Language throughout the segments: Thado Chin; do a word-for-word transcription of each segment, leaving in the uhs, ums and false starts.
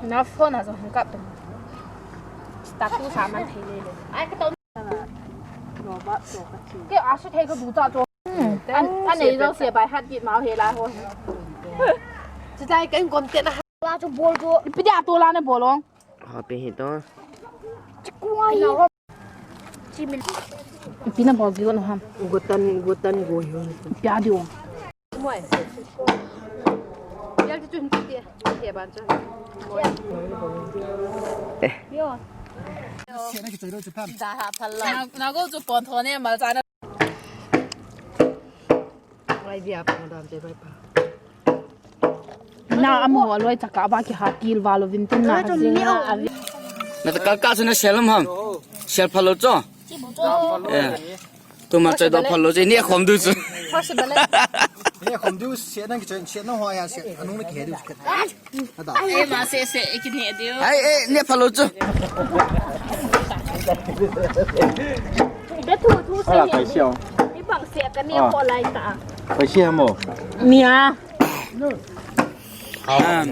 Na phone a jong hin kap tum. Status a man thei le le. Ai ka to. Ke a se thei ka du ta to. An, an nei jong se bai hat bit mau he la ho. Chutai ka in content a. La chu bol chu. Ipi dia to la na bol ong. Ha pe hi to. Chi kuai. Chi min. Ipi na bol ki ko no ham. Gotan, gotan go hi. Pia di ong. Moi. Yal ti chun ti ti. Ti ban chun. Moi. Yo. Se na ki choi ro chu pam. Da ha phal la. Na, na go chu pon tho ne ma cha na. Ai dia pa dam te bai pa. Na amo loi chaka ba ki ha kil va lo vin tin na. Ka jing na a vi. Na ta ka ka su na sel ham. Sel phalo cho. Eh. Tuma choi do phalo je ni khom du chu. Ni khom du se na ki choi se na ho ya se. Anu na ki he du. Ai, ma se se, i kin he diu. Ai, eh, ne phalo chu. Be thu thu se. Ala, ni. Kai siau. Ni bang se ka ni ko lai ta. Kai siau mo. Ni a. Um.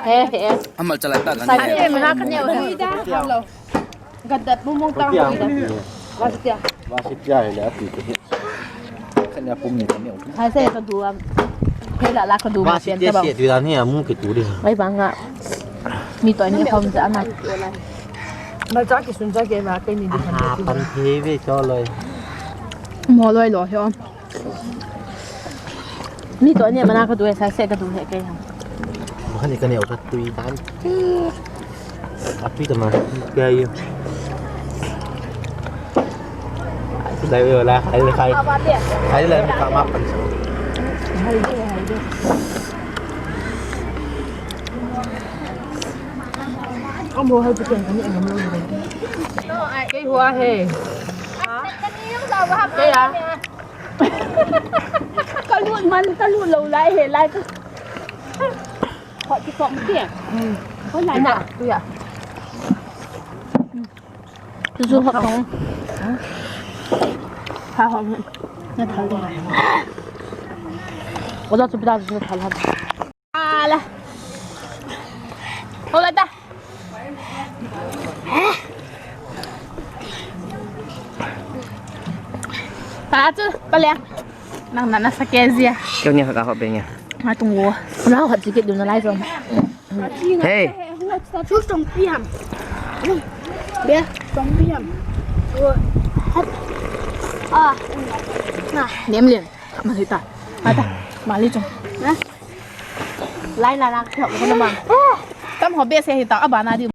He, he. Amal chalai ta kan. Sa ni ma ka ni. Gadat mumung ta ho ida. Vasitia. Vasitia hi le ati te hi. Kanya pum ni kanya. Hai se ka du am. Phei la la ka du ma pian ta ba. Vasitia se tu dan hi amu ki tu di. Bai bang a. Mi to ni khom ja na. Ma cha ki sun cha ke ma ke ni di. Aha, pan phei ve cho loi. Mo loi lo hio. Mi to ni mana ka du e sa se ka du he ke ha. Mani ka neo ka tui tan. Api ta ma. Ke ai. Dai ve la, hai le khai. Hai le ka ma pan. Hai de, hai de. Amo hai tu ken ka ni ngam lo. Ke hua he. Ke ya. Ka lut man, ka lut lou lai he lai ka. Hot ki kong ti. Hmm. Hot lai na. Tu ya. Tu su hot kong. Ha hot. Na thal de. Oda tu pida tu na thal ha. Ala. Hola ta. Pa chu, pa le. Nang na na sa ke zia. Kyo ni ha ka ho be nya. Ma tung wo. Na ho ti ke du na lai zong. Hey. Chu song pi ham. Be song pi ham. Hop. Ah. Na. Nem lien. Ma li ta. Ma ta. Ma li chung. Na. Lai na na. Tam ho be se hi ta. Aba na di.